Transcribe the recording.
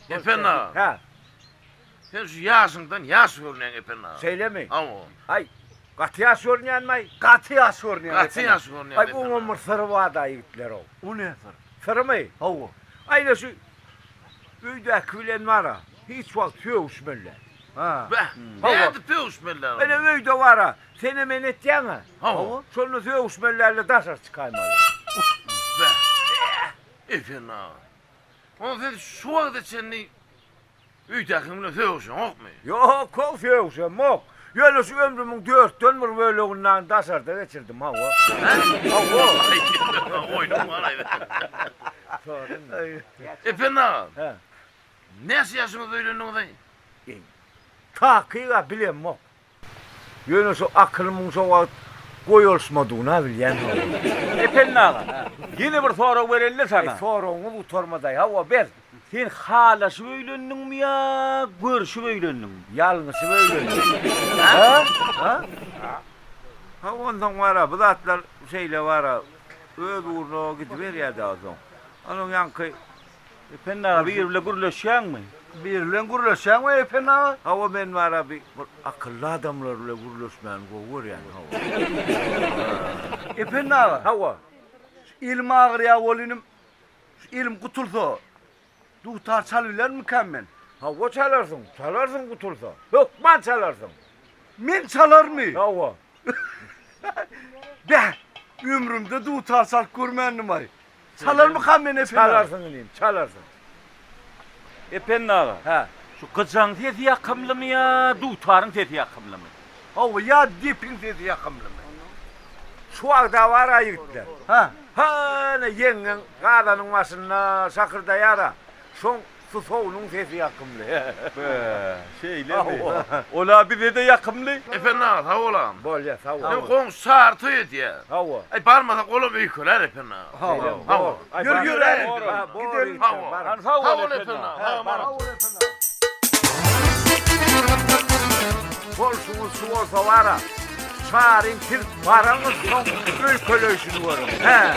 Ependi aga. Hä. Sen şu ýaşyňdan ýaş görünýäň Ependi aga. Şeýlemi? Hawa. Aý, gaty ýaş görünýänmi-aý? Gaty ýaş görünýäň Gaty ýaş görünýäň Aý, Ependi oňam aga. bir syry bar-da ýigitler-ow. O ne syr? Syrymy? Hawa. Aý, şu öýdäki bilen bar-a, hiç wagt sögüşmeli däl. Ha. Beh, nädip sögüşmeli däl? Ene öýde bar-a, senem men etýäň-ä. Hawa. Şonda sögüşmeli däl-de daşary çykaýmaly. Beh, Ependi aga. Onda sen şu wagta çenli öýdäkiň bilen sögüşeňokmy? Ýok-ow, sögüşemok. Ýöne şu ömrümiň dörtden bir bölegini daşarda geçirdim, hawa. Hawa. Oýnuň bar-aý. Ependi aga. Hä. Näçe ýaşyňyzda öýlendiňiz-aý? Takyg-a bilemok. Ýöne şu akylymyň şo wagt goýalyşmadygyny-a bilýän. Ependi aga, ýene bir sorag bereli-le saňa. Eý, soragyňyz gutarmady-aý. Hawa, ber. Sen halaşyp öýlendiňmi ýa görşüp öýlendiňmi? Ýalňyşyp öýlendim. Hä? Hä? Hawa, onsoň bar-a, bu zatlar şeýle bar-a, öz ugruna gidiberýär-dä onsoň. Onuň ýaňky Ependi aga biri bile gürleşýäňmi? Biri bilen gürleşýäňmi Ependi aga? Hawa men bara bir akylly adamlar bilen gürleşmäni gowy görýän hawa. Ependi aga. Hawa. Şu elim agyrýar welinim şu elim gutulsa dutar çalybilermikäm men? Hawa çalarsyň, çalarsyň gutulsa. Hökman çalarsyň. Men çalarmy? Hawa. Bäh, ömrümde dutar çalyp görmändim-aý. Çalarmykam men Ependi aga? Çalarsyň inim, çalarsyň. Ependi aga. Hä. Şu gyjaň sesi ýakymlymy ýa dutaryň sesi ýakymlymy? Hawa, ýa depiň sesi ýakymlymy? Şu wagta bar-a ýigitler. Hä. Hany ýeňňeň gazanyň başynda şakyrdaýar-a. Şoň Susownyň sesi ýakymly. Be, şeýlemi? Ol-a bize-de ýakymly. Ependi aga, sag bol agam. Bolýa, sag bol. Sen goňşy Çary toý edýä. Hawa. Aý, barmasak olam öýkelär Ependi aga. Hawa. Hawa. Ýör, ýör, Gidelim. Hawa. Hany sag bol Ependi aga. Sag bol. Bolşuňyz şu bolsa bar-a, Çaryň siz baraňyz soň öýkeleýşini görüň. Hä.